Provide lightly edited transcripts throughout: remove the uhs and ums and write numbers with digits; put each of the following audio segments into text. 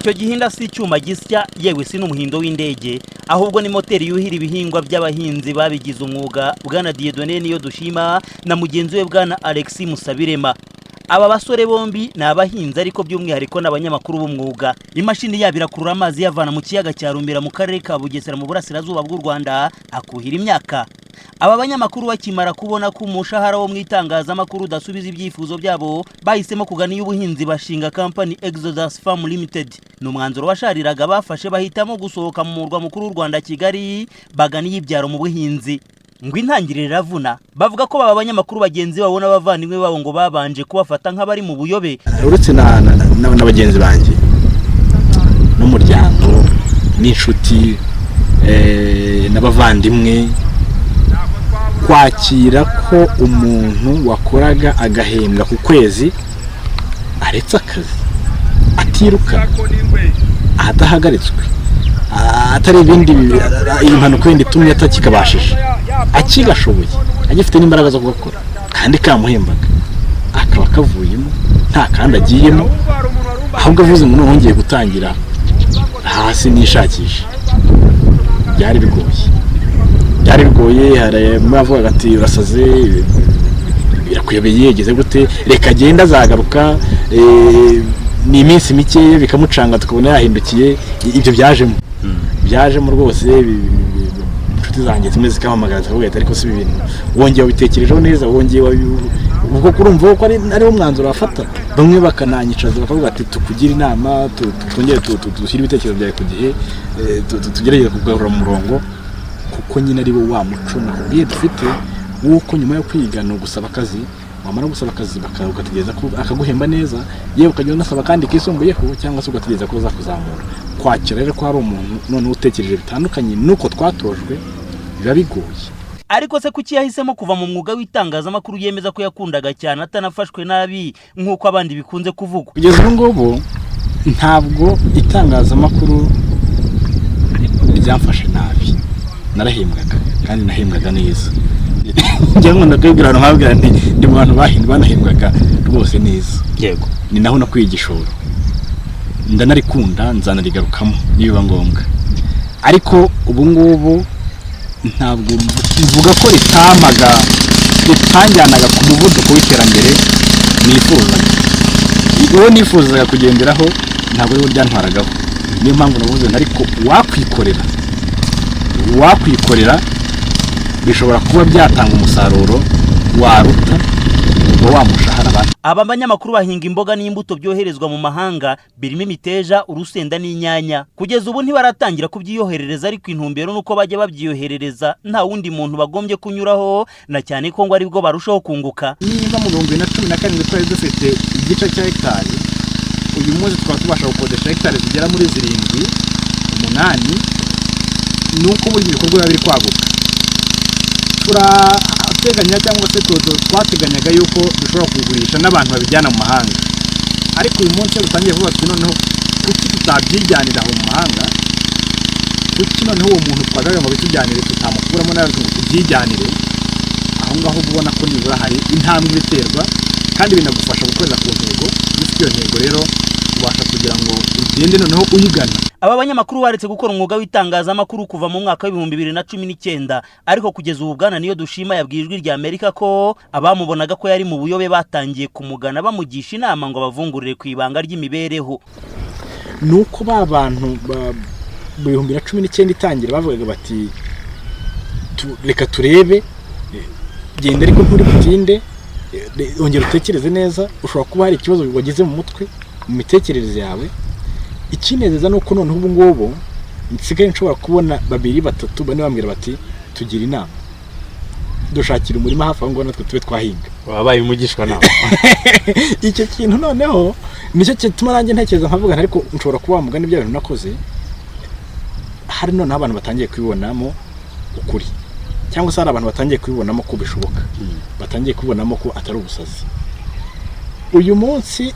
Icyo gihinda si icyuma gisya, yewe si n'umuhindo w'indege, ahubwo ni moteri yuhira ibihingwa by'abahinzi babigize umwuga, bwana Dieudonné Niyo Dushima na mugenzi we bwana Alexis Musabirema. Aba basore bombi ni abahinzi, ariko by'umwihariko ni abanyamakuru b'umwuga. Imashini yabo irakurura amazi iyavana mu kiyaga cya Rumira mu karere ka Bugesera mu burasirazuba bw'u Rwanda, akuhira imyaka. Aba banyamakuru bakimara kubona ko umushahara wo mu itangazamakuru udasubiza ibyifuzo byabo, bahisemo kugana iy'ubuhinzi, bashinga kampani Exodus Farm Limited. Ni umwanzuro washariraga bafashe, bahitamo gusohoka mu murwa mukuru w'u Rwanda Kigali, bagana iy'ibyaro mu buhinzi. Ngo intangiriro iravuna. Bavuga ko baba abanyamakuru bagenzi babo n'abavandimwe babo ngo babanje kubafata nk'abari mu buyobe. Uretse na bagenzi banjye n'umuryango n'inshuti n'abavandimwe, kwakira ko umuntu wakoraga agahembwa ku kwezi aretse akazi, atiruka, adahagaritswe, atari ibindi, impanuka yindi itumye atakikabashije, akigashoboye, agifite n'imbaraga zo kugakora kandi kamuhembaga, akaba akavuyemo nta kandi agiyemo, ahubwo avuze ngo noneho ngiye gutangira hasi nishakisha, byari bigoye, byari bigoye. Hari abavugaga ati: "Urasaze, birakuyobeye, geze gute? Reka agende, azagaruka, ni iminsi mike." Bikamucanga, tukabona yahindukiye. Ibyo byajemo, byajemo rwose. Inshuti zanjye zimwe zikampamagara zikavuga ati: "Ariko si ibi bintu wongeye wabitekerejeho neza? Wongeye ubwo kurumva ko ariwo mwanzuro wafata?" Bamwe bakananyicaza bakavuga ati: "Tukugire inama, twongere dushyire ibitekerezo byawe ku gihe, tugerageze kugarura mu murongo," kuko nyine ari wo wa muco nakubwiye dufite w'uko nyuma yo kwiga ni ugusaba akazi, wamara gusaba akazi ugategereza ko akaguhemba neza, yewe ukajya unasaba kandi kisumbuyeho, cyangwa se ugategereza ko bazakuzamura. Kwakira rero ko hari umuntu noneho utekereje bitandukanye n'uko twatojwe biba bigoye. Ariko se kuki yahisemo kuva mu mwuga w'itangazamakuru yemeza ko yakundaga cyane, atanafashwe nabi nk'uko abandi bikunze kuvugwa? Kugeza ubu ngubu ntabwo itangazamakuru ryamfashe nabi. Narahembwaga kandi nahembwaga neza. Njya nkunda kubibwira abantu, nkababwira nti ndi mu bantu banahembwaga rwose neza. Ni naho nakwiye igishoro, ndanarikunda, nzanarigarukamo nibiba ngombwa. Ariko ubu ngubu ntabwo mvuga ko ritamaga, ritanjyanaga ku muvuduko w'iterambere nifuzaga, uwo nifuzaga kugenderaho, ntabwo ariwo ryantwaragaho. Niyo mpamvu navuze nti ariko wakwikorera bishobora kuba byatanga umusaruro waruta uwa wa mushahara bana. Aba banyamakuru bahinga imboga n'imbuto byoherezwa mu mahanga, birimo imiteja, urusenda n'inyanya. Kugeza ubu ntibaratangira kubyiyoherereza, ariko intumbero ni uko bajya babyiyoherereza nta wundi muntu bagombye kunyuraho, na cyane ko ngo aribwo barushaho kunguka. Niba mu 2017 twari dufite igice cya hegitari, uyu munsi tukaba tubasha gukodesha hegitari zigera muri 7, 8, ni uko buri bikorwa biba biri kwaguka. Turateganya cyangwa se twateganyaga yuko dushobora kugurisha n'abantu babijyana mu mahanga, ariko uyu munsi iyo dutangiye kuvuga tuti: "Noneho kuki tutabyijyanira aho mu mahanga? Kuki noneho uwo muntu twagaga ngo bitujyanire tutamukuramo nawe ngo tubyijyanire aho ngaho?" Uba ubona ko nibura hari intambwe ibiterwa, kandi binagufasha gukorera ku ntego. Iyo ufite iyo ntego rero ubasha kugira ngo ugende noneho uyigana. Aba banyamakuru baretse gukora umwuga w'itangazamakuru kuva mu mwaka wa 2019, ariko kugeza ubu bwana Niyo Dushima yabwiye Ijwi rya Amerika ko abamubonaga ko yari mu buyobe batangiye kumugana, bamugisha inama ngo abavungurire ku ibanga ry'imibereho. Ni uko ba bantu mu 2019 itangira bavugaga bati: "Reka turebe, genda ariko nturi butinde, ongera utekereze neza, ushobora kuba hari ikibazo wagize mu mutwe, mu mitekerereze yawe." Ikinezeza ni uko noneho ubu ngubu nsigaye nshobora kubona babiri, batatu, bane bambwira bati: "Tugira inama, dushakira umurima hafi aho ngaho natwe tube twahinga." Wabaye umugishwa nawe. Icyo kintu noneho nicyo gituma nanjye ntekereza nkavuga nti: "Ariko nshobora kuba wa mugani bya bintu nakoze, hari noneho abantu batangiye kubibonamo ukuri, cyangwa se hari abantu batangiye kubibonamo ko bishoboka, batangiye kubibonamo ko atari ubusazi." Uyu munsi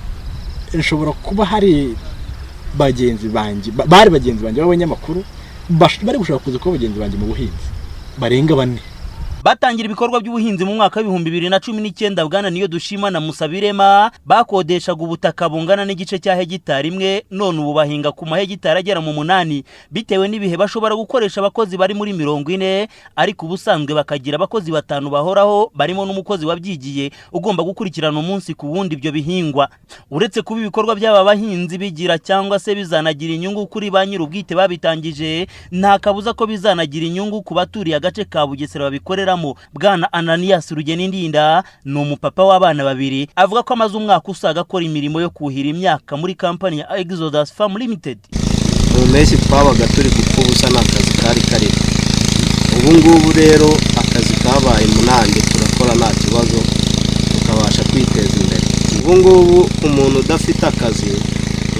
nshobora kuba hari bagenzi banjye bari bagenzi banjye b'abanyamakuru bari gushaka kuza kuba bagenzi banjye mu buhinzi barenga bane. Batangira ibikorwa by'ubuhinzi mu mwaka wa 2019, bwana Niyo Dushima na Musabirema bakodeshaga ubutaka bungana n'igice cya hegitari imwe. None ubu bahinga ku mahegitari agera mu 8. Bitewe n'ibihe bashobora gukoresha abakozi bari muri 40, ariko ubusanzwe bakagira abakozi batanu bahoraho, barimo n'umukozi wabyigiye ugomba gukurikirana umunsi ku wundi ibyo bihingwa. Uretse kuba ibikorwa by'aba bahinzi bigira cyangwa se bizanagira inyungu kuri ba nyir'ubwite babitangije, nta kabuza ko bizanagira inyungu ku baturiye agace ka Bugesera babikoreramo. Bwana Ananias Rugenindinda ni umupapa w'abana babiri. Avuga ko amaze umwaka usaga akora imirimo yo kuhira imyaka muri kampani ya Exodus Farm Limited. Mu mpeshyi twabaga turi gupfa ubusa, nta kazi kari kariho. Ubu ngubu rero akazi kabaye munange, turakora nta kibazo, tukabasha kwiteza imbere. Ubu ngubu umuntu udafite akazi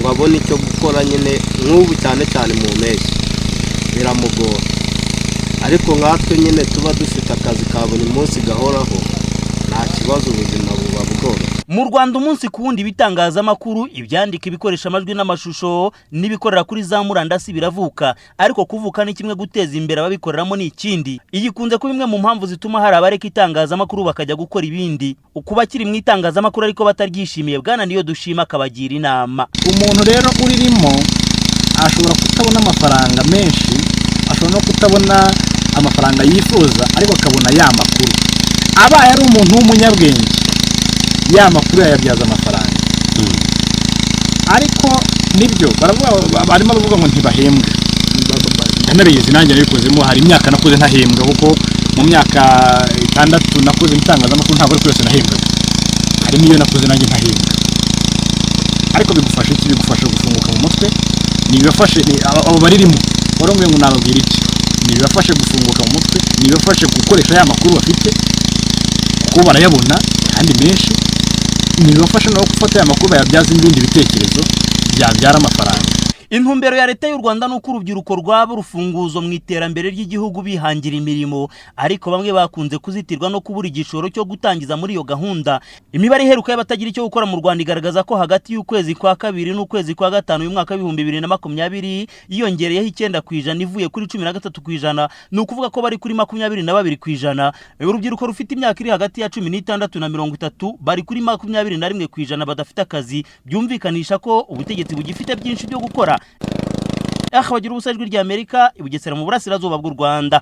ngo abone icyo gukora nyine nk'ubu, cyane cyane mu mpeshyi, biramugora. Ariko nkatwe nyine tuba dufite akazi ka buri munsi gahoraho, nta kibazo, ubuzima buba bworoshye. Mu Rwanda, umunsi ku wundi ibitangazamakuru, ibyandika, ibikoresha amajwi n'amashusho n'ibikorera kuri za murandasi biravuka. Ariko kuvuka ni kimwe, guteza imbere ababikoreramo ni ikindi. Iyi ikunze kuba imwe mu mpamvu zituma hari abareka itangazamakuru bakajya gukora ibindi. Ukuba akiri mu itangazamakuru ariko bataryishimiye, bwana Niyo Dushima akabagira inama. Umuntu rero uririmo ashobora kutabona amafaranga menshi, ashobora no kutabona amafaranga yifuza, ariko akabona ya makuru. Abaye ari umuntu w'umunyabwenge, ya makuru yayabyaza amafaranga. Ariko nibyo baravuga, barimo bavuga ngo ntibahembwa. Ndanabizi, nanjye nabikozemo. Hari imyaka nakoze ntahembwa, kuko mu myaka 6 nakoze mu itangazamakuru ntabwo ariko yose nahembwaga, harimo iyo nakoze nanjye ntahembwa. Ariko bigufasha iki? Bigufasha gufunguka mu mutwe. Ni ibibafashe abo baririmo warongeye ngo nababwira iki? Ni ibibafashe gufunguka mu mutwe, ni ibibafashe gukoresha ya makuru bafite, kuko barayabona kandi menshi. Ni ibibafasha no gufata ya makuru bayabyaza ibindi bitekerezo byabyara amafaranga. Intumbero ya Leta y'u Rwanda ni uko urubyiruko rwaba urufunguzo mu iterambere ry'igihugu bihangira imirimo, ariko bamwe bakunze kuzitirwa no kubura igishoro cyo gutangiza muri iyo gahunda. Imibare iheruka y'abatagira icyo gukora mu Rwanda igaragaza ko hagati y'ukwezi kwa kabiri n'ukwezi kwa gatanu uyu mwaka wa 2020 yiyongereyeho 9%, ivuye kuri 13%. Ni ukuvuga ko bari kuri 22%. Urubyiruko rufite imyaka iri hagati ya 16 na 30 bari kuri 21% badafite akazi. Byumvikanisha ko ubutegetsi bugifite byinshi byo gukora. Aha bagira ubusa. Ijwi ry'Amerika, i Bugesera mu burasirazuba bw'u Rwanda.